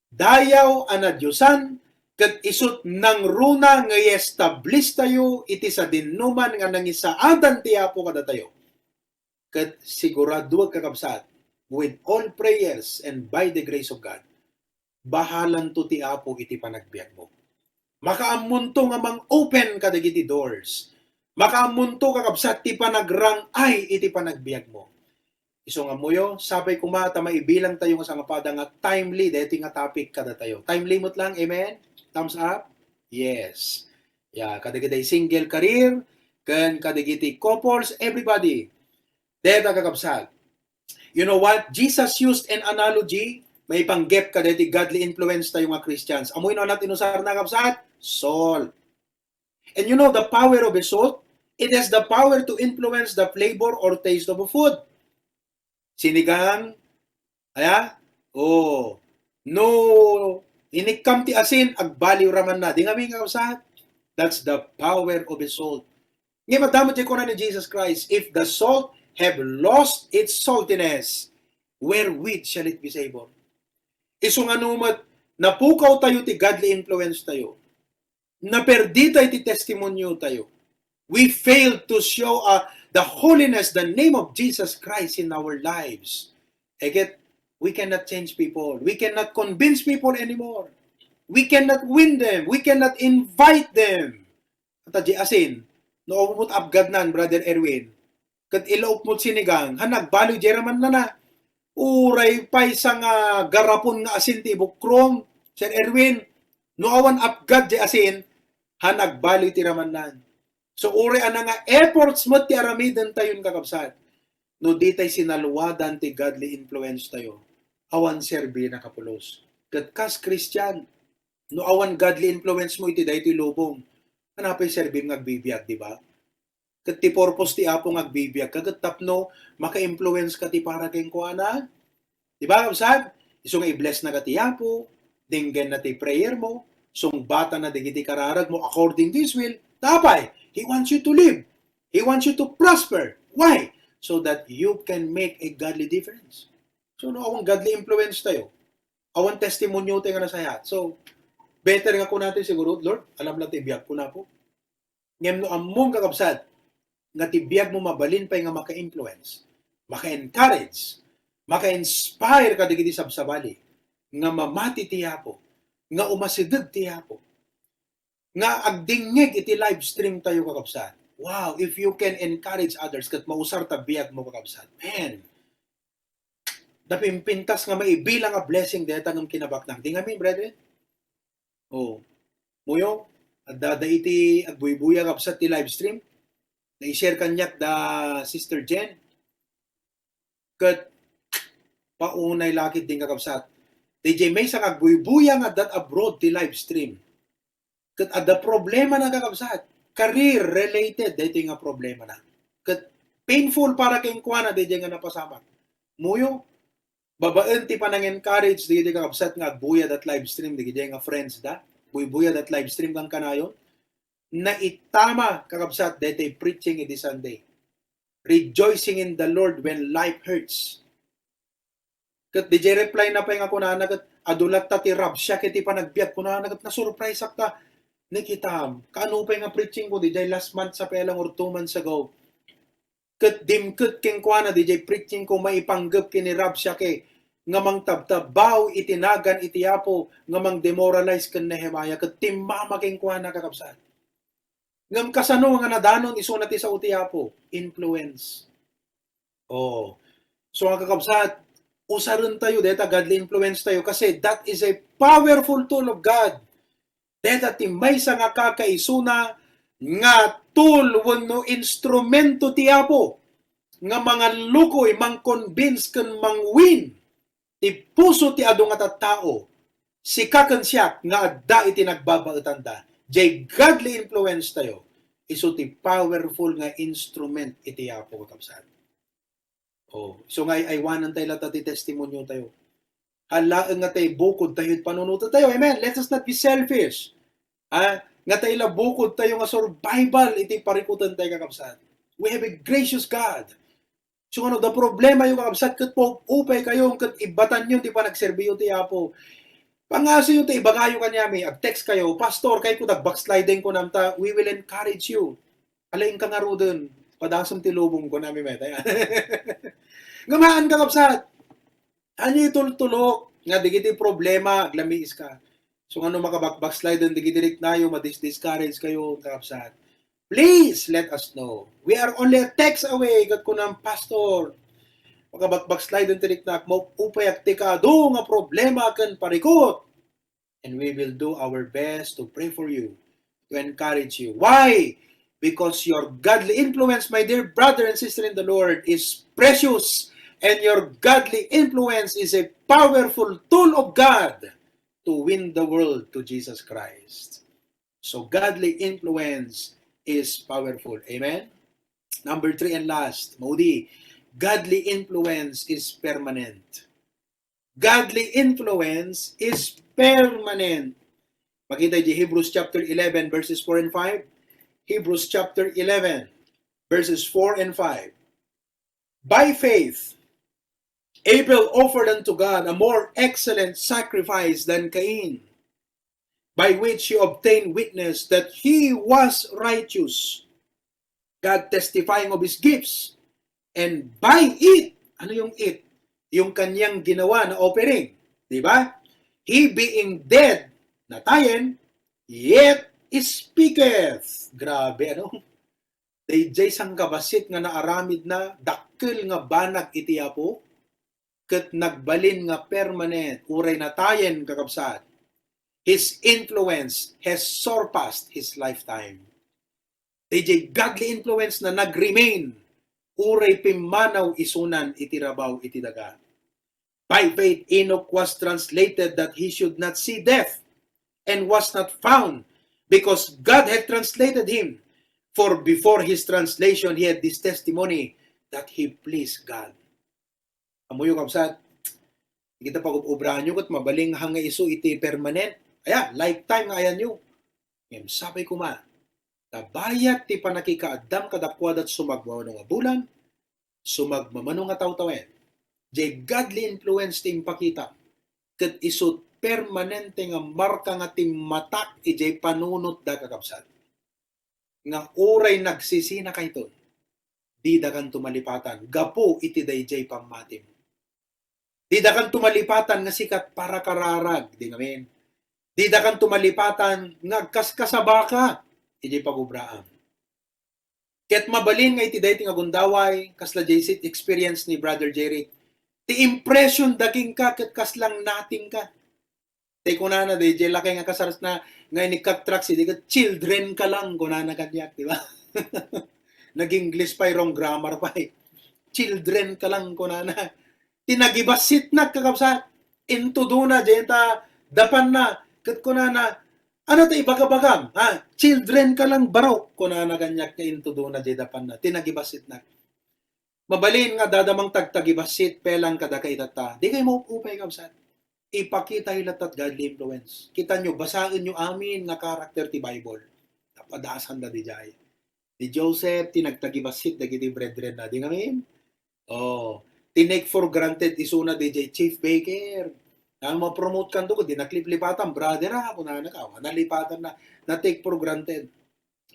dayaw a nadiosan, ket isut' nangruna nga i-establish tayo iti sadinoman nga nangisaadan ti Apo kadatayo. Ket siguraduek, kakabsat, with all prayers and by the grace of God, bahalanto ti Apo iti panagbiagmo. Makaammonto nga mang-open kadagiti doors. Makaammonto, kakabsat, ti panagrang-ay iti panagbiagmo. Isu nga ammoyo, sapay koma ta maibilang tayo nga sangapada nga timely daytoy nga topic kadatayo. Timely met lang, amen? Thumbs up? Yes. Ya, kadagiti single career, ken kadagiti couples, everybody. Dayta, kakabsat. You know what? Jesus used an analogy, maipanggep kadagiti godly influence tayo nga Christians. Ammoyo no ania ti inusarna, kabsat? Salt. And you know the power of a salt? It has the power to influence the flavor or taste of a food. Sinigang, aya? Oh, no inikkam ti asin, agbaliw ra man na. Di ngamin, kakabsat? That's the power of a salt. Ngem adda met ti kuna ni Jesus Christ, "If the salt have lost its saltiness, wherewith shall it be savored?" Isu nga no met napukaw tayo ti godly influence tayo, naperdi tayo ti testimonio tayo, we failed to show, uh, the holiness, the name of Jesus Christ in our lives. Eget, we cannot change people. We cannot convince people anymore. We cannot win them. We cannot invite them. Ata di asin, no, umot apgadnan, Brother Erwin. Ket ilaok mo sinigang, han nagbaliw di raman na. Uray pay sa nga garapon nga asin ti ibukrom, Sir Erwin, no awan apgad di asin, han nagbaliw ti raman nan. So, uray ana nga efforts mo ti aramiden tayon, kakabsat. No di tay sinaluadan ti godly influence tayo, awan serbi nakapulos. Ket kas Christian, no awan godly influence mo iti daytoy lubong, ano pay serbim nga agbibiag, di ba? Ket ti purpose ti Apo nga agbibiag ka, ket tapno maka-influence ka ti para kenkuana. Di ba, kabsat? Isu nga i-bless na ka ti Apo, denggenna ti prayer mo, sungbatana dagiti kararag mo according to His will. Tapay, He wants you to live. He wants you to prosper. Why? So that you can make a godly difference. So, no, awan godly influence tayo. Awan testimonio tayo nga nasayaat. So, better nga kunati siguro, "Lord, alam lang ti biag ko na po." Ngem no ammom, kakabsat, nga ti biag mo mabalin pay nga maka-influence, maka-encourage, maka-inspire kadagiti sabsabali, nga mamati ti Apo, nga umasideg ti Apo, nga agdingngeg iti live stream tayo, kakabsat. Wow, if you can encourage others ket mausar ta biag mo, kakabsat, man, napimpintas nga maibilang a blessing dayta ngem kinabaknang. Di ngamin, brethren? Oh. Muyo, adda da iti agbuybuya, kabsat, ti live stream. Na-share kaniak da Sister Jen. Ket Paunay la ketdin, kakabsat. Diay maysa nga agbuybuya nga adda abroad ti live stream. Ket adda problemana, kakabsat. Career related daytoy nga problemana. Ket painful para kenkuana diay nga napasamak. Muyo, babaen ti panang-encourage diay kakabsat nga agbuya dat live stream, diay nga friends da, buybuya dat live stream kankanayon. Naitama, kakabsat, daytoy preaching idi Sunday. Rejoicing in the Lord when life hurts. Ket diay reply na pay nga kunana ket, "Adu latta ti rabsiak iti panagbiag," kunana ket nasurprise ak ta, "Ni kitam, kaano pay nga preaching ko diay last month sa pay lang or two months ago?" Ket dimket kenkuana diay preaching ko maipanggep ken ni rabsiak nga mangtabtab bao iti nagan iti Apo nga mangdemoralize ken Nehemiah, ket timmama kenkuana, kakabsat. Ngem kasano nga nadanon isuna ti sao ti Apo? Influence. Oh. So, mga kakabsat, usaren tayo, deta godly influence tayo, kasi that is a powerful tool of God. Deta ti maysa nga kakaisuna nga tool wenno instrumento ti Apo nga mangallukoy, mang-convince ken mang-win ti puso ti adu nga tattao, sika ken siak nga adda iti nagbabaetanda. Jay godly influence tayo, isu ti powerful nga instrument iti Apo, kakabsat. Oh, so nga ay-aywanan tayo latta ti testimonio tayo. Halaeng nga tayo bukod tayo iti panunoten tayo. Amen. Let us not be selfish. Ah, nga tayo la bukod tayo nga survival iti parikuten tayo, kakabsat. We have a gracious God. So, ano, da problema yung, kakabsat, ket upay kayo, ket ibatanyo ti panagserbiyo ti Apo. Pangasoyo ti ibagayo kaniami, ag-text kayo, "Pastor, kayko dag backsliding," kunam ta, we will encourage you. Ala, inka ngaruden, padasem ti lubong, kunami met. Ngem haan, kakabsat. Haan itultulok nga digiti problema, aglamiis ka. So, ano, makabak-, backslide dagiti riknayo, madis-discourage kayo, kakabsat. Please let us know. We are only a text away, ket kunam, "Pastor, makabak-, backslide ti riknak, maupayak ti kaadu nga problema ken parikut." And we will do our best to pray for you, to encourage you. Why? Because your godly influence, my dear brother and sister in the Lord, is precious, and your godly influence is a powerful tool of God to win the world to Jesus Christ. So godly influence is powerful. Amen? Number three and last, maudi, godly influence is permanent. Godly influence is permanent. Makita di Hebrews chapter eleven, verses four and five. Hebrews chapter eleven, verses four and five. By faith, Abel offered unto God a more excellent sacrifice than Cain, by which he obtained witness that he was righteous, God testifying of his gifts. And by it, ano yung it? Yung kanyang ginawa na offering. Di ba? He being dead, natayen, yet speaketh. Grabe, ano? Dayjay sangkabassit nga naaramidna, dakkel nga banag iti Apo, ket nagbalin nga permanent, uray natayen, kakabsat. His influence has surpassed his lifetime. Dayjay godly influence na nag-remain, uray pimmanaw isunan iti rabaw iti daga. By faith, Enoch was translated that he should not see death, and was not found, because God had translated him. For before his translation, he had this testimony that he pleased God. Ammoyo, kabsat, kita pag-ubrahan nyo, ket mabalin nga isu iti permanent. Aya, lifetime nga ayan nyo. Ngem sapay koma, ta bayat ti pannakikaaddam kadakuada sumagmamano nga bulan, sumagmamano nga tawtawen. Jay godly influence ti impakita, ket isu permanente nga marka nga timmatak ijay panunotda, kakabsat. Nga uray nagsisina kayton, didakanto malipatan gapu iti dayjay pammatim. Didakanto malipatan nga sika ti parakararag, di ngamin. Didakanto malipatan nga agkaskasabaka iti pagubraam. Ket mabalin nga iti daytoy nga gundaway, kasla jay sit experience ni Brother Jerry, ti impression da kenka ket kaslang nothing ka. Ti kunana, dayjay lakay nga kasarasna nga inikkat truck, sidi ket, "Children ka lang," kunana kaniak, di ba? Nag-English pay, wrong grammar pay. "Children ka lang," kunana. Ti nagibassitnak, kakabsat, intudona, dayta dapanna, ket kunana, "Ano ta ibagabagam? Ha? Children ka lang, barok," kunana kaniak nga intudona, dayta dapanna. Ti nagibassitnak. Mabalin nga adda man tagtagibassit, pelang kadaka itatta. Dikay maupay, kabsat. Ipakitayo latta ti godly influence. Kitaenyo, basaenyo amin nga karakter ti Bible. Napadasanda diay. Ni Joseph, ti nagtagibassit dagiti bretrenna. Di ngamin? Oh, ti take for granted isuna diay chief baker. Ang ma-promote kanto, di nakliplipatan, brother, ah, kunana ka, nalipatanna, na take for granted.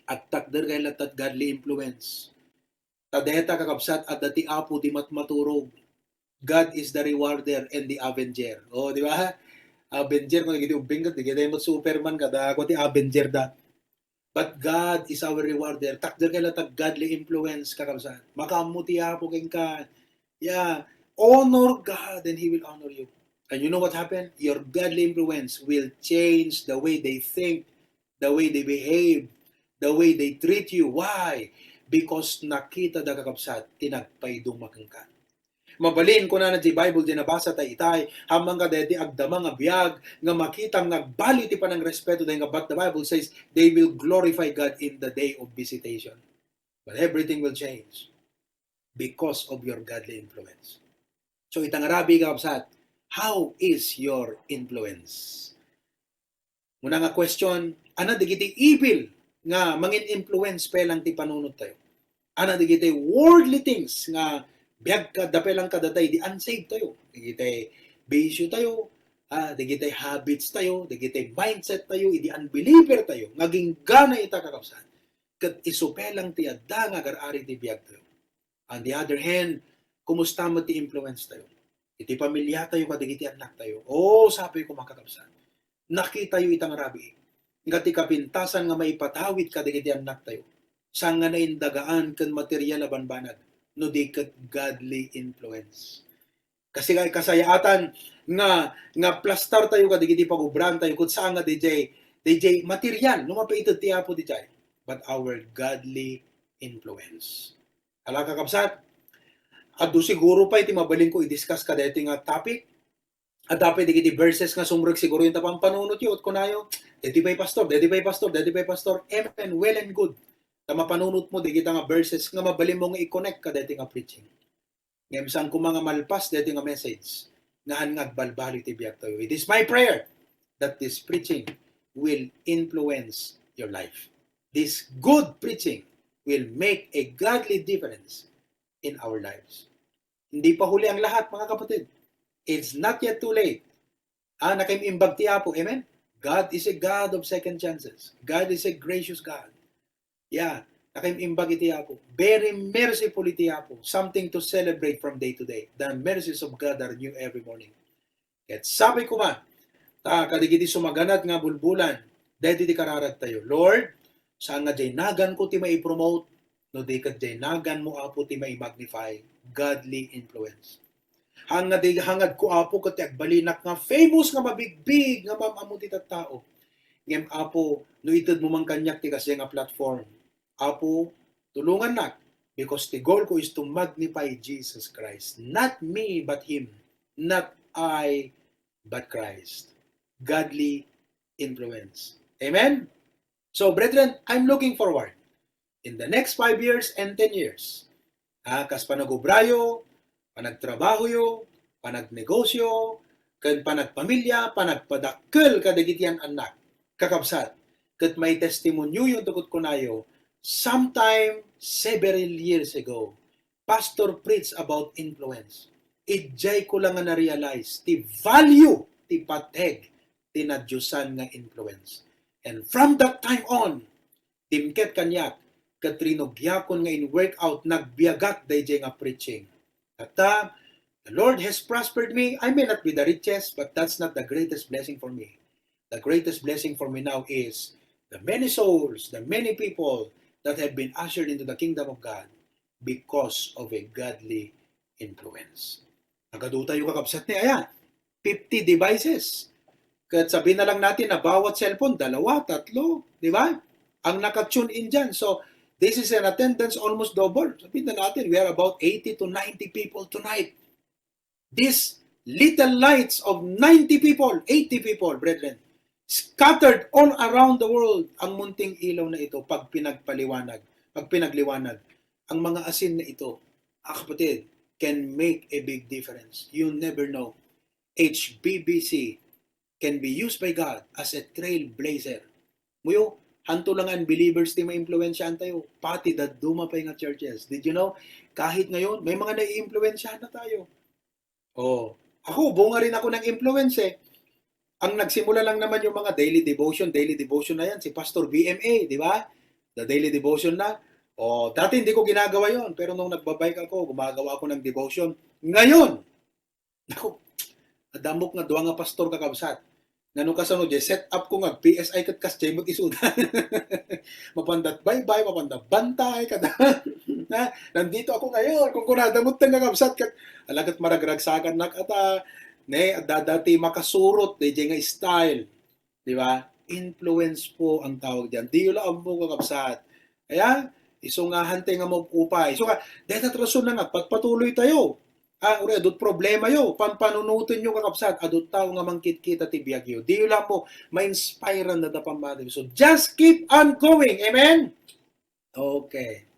Agtakder kay latta ti godly influence. Ta dayta, kakabsat, adda ti Apo ti matmaturog. God is the rewarder and the avenger. Oh, di ba? Avenger, kung dagiti ubbing ket, dagiti met Superman, kada ako ti avenger da. But God is our rewarder. Takder kay latta ti godly influence, kakabsat. Makaammo ti Apo kenka. Yeah. Honor God and He will honor you. And you know what happened? Your godly influence will change the way they think, the way they behave, the way they treat you. Why? Because nakitada, kakabsat, ti nagpaiduma kenka. Mabalin, kunana diay Bible diay nabasa ta itay, amangan kadaydi agdama nga biag nga makita nga agbaliw ti panangrespeto dayta nga, but the Bible says they will glorify God in the day of visitation. But everything will change because of your godly influence. So, ita nga rabii, kakabsat, how is your influence? Una nga question, ano dagiti evil nga mangin-influence pelang ti panunot tayo? Ano dagiti worldly things nga biag ka, da pelang kadatay di unsaved tayo? Dagiti bisyo tayo, ah, dagiti habits tayo, dagiti mindset tayo, idi unbeliever tayo, nga ginggana ita, kakabsat. Ket isu pelang ti adda nga agar-ari ti biag tayo. On the other hand, kumusta met ti influence tayo? Iti pamilya tayo kadagiti annak tayo. O, sapay koma, kakabsat. Nakitayo ita nga rabii nga ti kapintasan nga maipatawid kadagiti annak tayo, saan nga naindagaan ken material a banbanag, no di ket godly influence. Kasi nga kasayaatan nga, nga plastar tayo kadagiti pagubraan tayo, ket saan nga diay, diay material, no mapaited ti Apo diay, but our godly influence. Ala, kakabsat, adu siguro pay ti mabalinko i-discuss kadaytoy nga topic. Adda pay dagiti verses nga sumrek siguro ita pampanunotyo, ket kunayo, "Daytoy pay, pastor, daytoy pay, pastor, daytoy pay, pastor." Amen, well and good. Ta mapanunotmo dagita nga verses nga mabalinmo nga i-connect kadaytoy nga preaching. Ngem saan koma nga malpas daytoy nga message nga haan nga agbalbaliw ti biag tayo. It is my prayer that this preaching will influence your life. This good preaching will make a godly difference in our lives. Hindi pa huli ang lahat, mga kapatid. It's not yet too late. Ah, nakaim-imbag ti Apo. Amen? God is a God of second chances. God is a gracious God. Yeah, nakaim-imbag iti Apo. Very merciful iti Apo. Something to celebrate from day to day. The mercies of God are new every morning. Ket sapay koma, ta kadagiti sumaganad nga bulbulan, daytoy ti kararag tayo. Lord, saan nga diay naganko ti maipromote, no di ket diay naganmo, Apo, ti maimagnify, godly influence. Haan nga diay hangadko, Apo, ket ti agbalinak nga famous nga mabigbig nga maam-ammo ti tattao. Ngem, Apo, no itedmo man kaniak ti kasdiay nga platform, Apo, tulongannak, because the goal ko is to magnify Jesus Christ. Not me, but Him. Not I, but Christ. Godly influence. Amen? So, brethren, I'm looking forward in the next five years and ten years. Ah, kas panagubrayo, panagtrabahoyo, panagnegosyo, ken panagpamilya, panagpadakkel kadagiti an-annak, kakabsat, ket maitestimonioyo ket kunayo, sometime several years ago, pastor preach about influence. Idiay ko la nga na-realize ti value ti pateg ti nadiosan nga influence. And from that time on, dimket kaniak, ket rinugiakon nga in-workout, nagbiagak daydiay nga preaching. Tatta, the Lord has prospered me. I may not be the richest, but that's not the greatest blessing for me. The greatest blessing for me now is the many souls, the many people that have been ushered into the kingdom of God because of a godly influence. Nagadu tayo, kakabsat, ni aya, fifty devices. Ket sabihin na lang natin na bawat cellphone, dalawa, tatlo, di ba? Ang naka-tune in dyan. So, this is an attendance almost double. Sabihin na natin, we are about eighty to ninety people tonight. These little lights of ninety people, eighty people, brethren, scattered all around the world, ang munting ilaw na ito, pag pinagpaliwanag, pag pinagliwanag, ang mga asin na ito, ah, kapatid, can make a big difference. You never know. H B B C can be used by God as a trailblazer. Muyo, hanto lang unbelievers ti maimpluwensyahan tayo. Pati dadduma pay nga churches. Did you know? Kahit ngayon, may mga naiimpluwensyahan na tayo. Oh, ako, bunga rin ako ng influence eh. Ang nagsimula lang naman yung mga daily devotion, daily devotion na yan, si Pastor B M A, di ba? The daily devotion na. Oh, dati hindi ko ginagawa yon, pero nung nagbabike ako, gumagawa ako ng devotion. Ngayon, ako, adamok nga duwa nga pastor, kakabsat. Nano kasano, di set up ko nga P S I ket kas Jemot isuda. Mapandat baybay, mapandat bantay, kada, ha? Nandito ako ngayon, kung kunada mo, kakabsat, ket, alagat maragragsakan nak ata, ne, adda dati makasurot, D J nga style. Di ba? Influence po ang tawag diyan. Di la ammo, kakabsat. Kaya, isu nga hantay nga maupay. Isu nga, deta rason na nga, pagpatuloy tayo. Ah, uri, adut problema yo, panpanunuten yo, kakabsat, adut tao nga mangkitkita ti biag yo. Di yo lang mo, ma-inspire na da pamati. So, just keep on going. Amen? Okay.